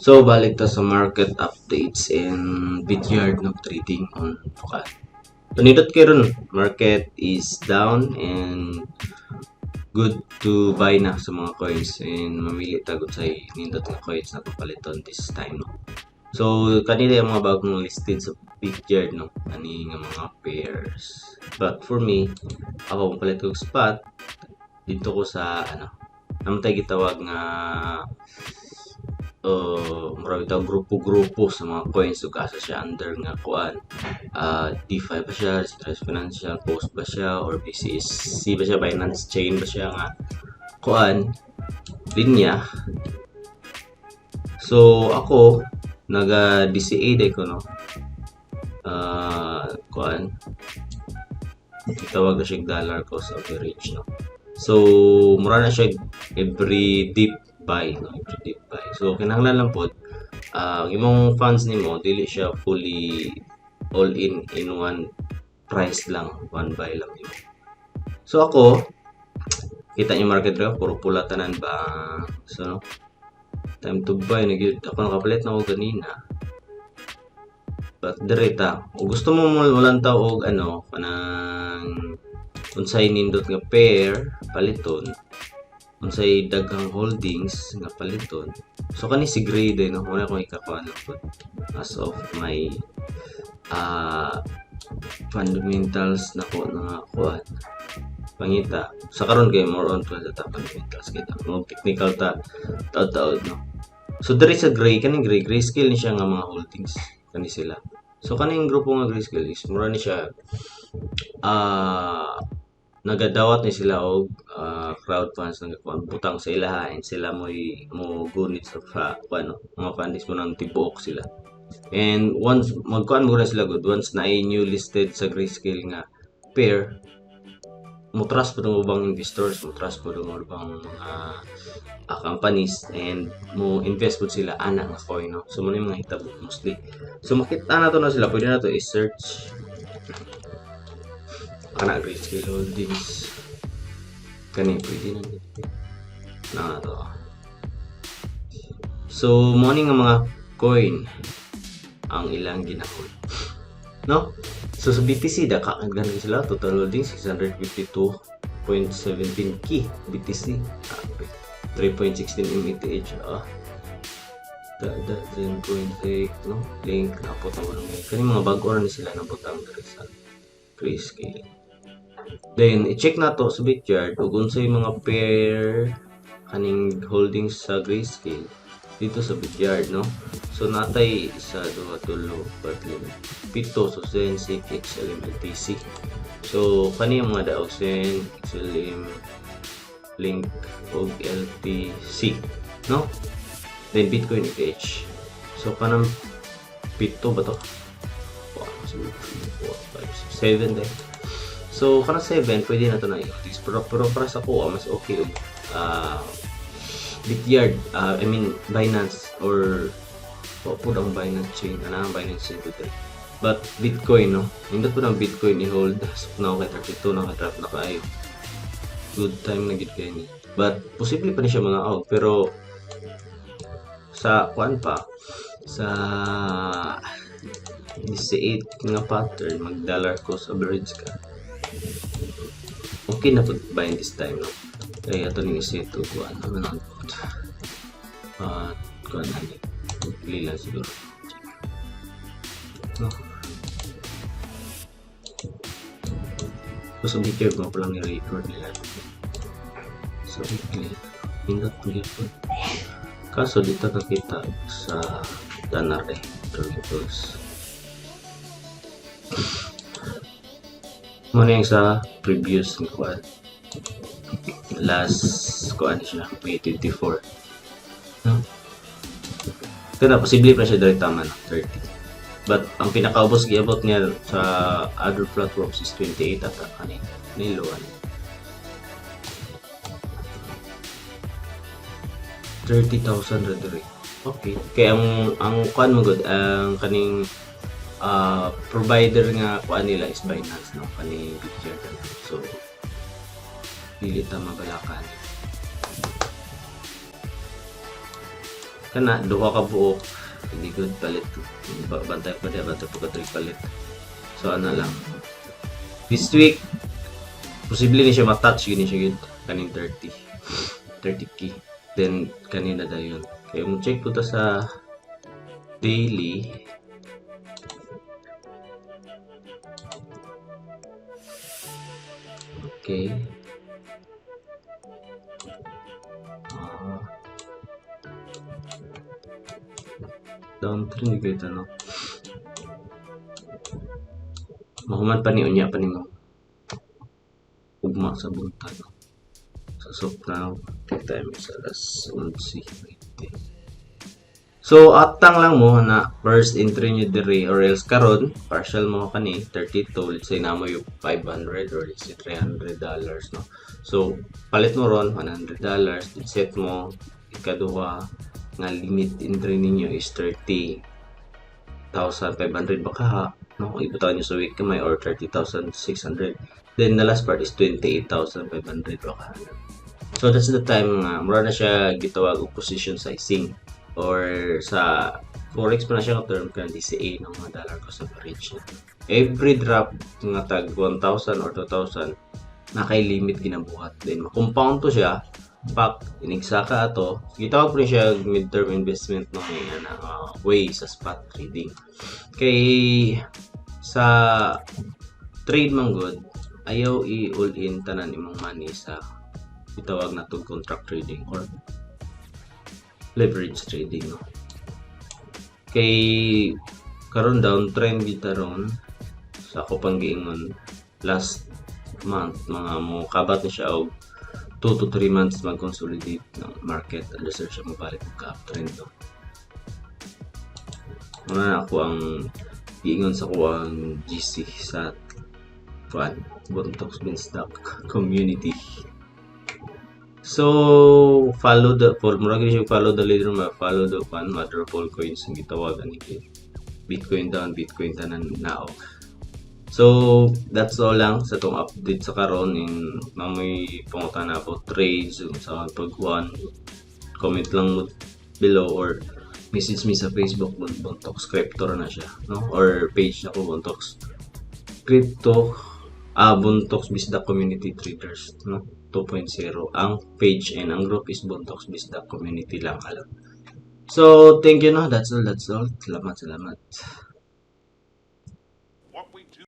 So, balik ta sa market updates and Bityard, no, trading on kuan. So, nindot kay ron, market is down and good to buy na sa mga coins and mamili ta gud sa nindot nga coins na paliton this time, no. So, kanila yung mga bagong listed sa Bityard, no, kani nga mga pairs. But for me, ako kung palit og spot dito ko sa ano, naman gitawag nga murag bitaw grupo-grupo sa mga coins ug asa siya under nga kuan, DeFi ba siya, decentralized financial, post ba siya, or BCSC ba siya, Binance Chain ba siya nga kuan linya. So ako naga DCA day ko, no, kuan, gitawag na siya dollar cost average, no. So mura na siya every dip buy, no, every dip buy. So kinahanglan lang pod ang imong funds nimo dili siya fully all in one price lang, one buy lang nimo. So ako, kita niyo market ra puro pula tanan ba. So no, time to buy na gyud. Ako nakapalit na ako ganina. But dire ta, kung gusto mo molantaw og ano kanang unsay nindot nga pair paliton, unsay daghang holdings nga paliton. So kani si Gray din, no, muna akong ikakuan lang pod as of my fundamentals nako na kuan pangita sa karon kay more on to sa fundamentals kita mo, technical ta taud-taud, no. So diri sa Gray, kaning Gray, grayscale ni siya nga mga holdings kani sila. So kaning grupo nga Grayscale is mura ni siya nagadawat ni sila og crowd funds nga kuan butang sa ilaha and sila mo'y mo gunit sa kuan, no, mga fundings mo nang tibuok sila. And once magkuan mo na sila good, once na new listed sa Grayscale nga pair, mo trust po ng ubang investors, mo trust po ng ubang mga companies and mo invest po sila ana nga coin, no. So mo na yung mga hitabo mostly. So makita na to na sila, pwede na to i-search kana Grayscale Holdings, kani pwede na na to. So mo ni nga mga coin ang ilang ginahold, no. So sa BTC, daka ganun sila, total holding 652.17 k BTC. Grabe. 3.16 METH, ah da da 10.8, no. Link napot mo lang kani mga bag-o ra ni sila nabutang diri sa Grayscale. Then i-check na to sa Bityard ug unsay mga pair kaning holdings sa Grayscale dito sa Bityard, no. So natay isa, duha, tulo, upat, lima, pito. So Zen, SIC, XLM, LTC. So kani ang mga daog: Zen, XLM, Link ug LTC, no. Then Bitcoin, ETH. So kanang pito ba to? 1, 2, 3, 4, 5, 6, 7 din. So kanang 7 pwede na to na i-notice, pero para sa kuha mas okay og Bityard, I mean Binance or wa pud ang Binance Chain, ana ang Binance Chain pud diri. But Bitcoin, no, nindot pud ang Bitcoin i-hold. So na kay 32 na ka na kaayo. Good time na gid kay ni. But posible pa ni siya mga out, pero sa kuan pa sa 18 nga pattern, mag dollar cost average ka. Okay na pud buying this time, no. Kaya ato ning iset og kuan ano na kuan ani. Weekly lang siguro. No. So, sa weekly ko lang ni-record nila. So, weekly. Pindot ko gyapon. Kaso dito kakita sa Tanare Drawing Tools. Muna yung sa previous nga kuan. Last kuan siya, May 24. No? Kaya posible pa siya direct tama na, 30. But ang pinakaubos giabot niya sa other platforms is 28 ata ani. Nilo ani. 30,000 ra diri. Okay. Kaya ang kuan mo gud ang kaning provider nga kuan nila is Binance, no, kani Bityard. So dili ta mabalakan. Kana duha ka buok, hindi good palit. Bantay pa diya, bantay pa ka palit. So ana lang. This week posible ni siya ma-touch gini siya gid kaning 30 30K, then kanina dayon kay mo check po ta sa daily. Okay, ah, downtrend gyud, ano, mahuman pa ni unya pa nimo ugma sa buntag sa so now take time sa alas 11:20. So atang lang mo na first entry nyo diri or else karon partial mo kani 32. Let's say namo yung 500 or let's say $300, no? So palit mo ron $100, then set mo ikaduha nga limit entry ninyo is 30,500 baka ha, no? Ibutang nyo sa week kamay or 30,600, then the last part is 28,500 baka. So that's the time nga mura na siya gitawag og position sizing or sa forex pa na siya nga term kan DCA ng mga dollar cost average na. Every drop nga tag 1,000 or 2,000 na kay limit ginabuhat, then ma-compound to siya pak inigsaka ato gitawag pa rin siya midterm investment, no, kay ana way sa spot trading. Kay sa trade man gud, ayaw i all in tanan imong money sa gitawag na to contract trading or leverage trading, no, kay karon downtrend gid ron. Sa ako pang giingon last month, mga mo kabat ni siya og 2 to 3 months mag-consolidate ng market unless siya mabalik og uptrend, no. Muna na ako ang giingon sa kuang GC sa kuan Bontox Beanstalk community. So follow the for murag siya follow the leader, ma follow the kuan mother of all coins ang gitawag ani kay Bitcoin down, Bitcoin tanan nao. So that's all lang sa tong update sa karon. In mamoy pangutana about trades sa pagkuan, comment lang mo below or message me sa Facebook, Bontox Crypto na siya, no, or page na ko Bontox Crypto, ah, Bontox Bisdak Community Traders, no, 2.0 ang page and ang group is Bontox Bisdak Community lang alam. So thank you, no. That's all, that's all. Salamat, salamat.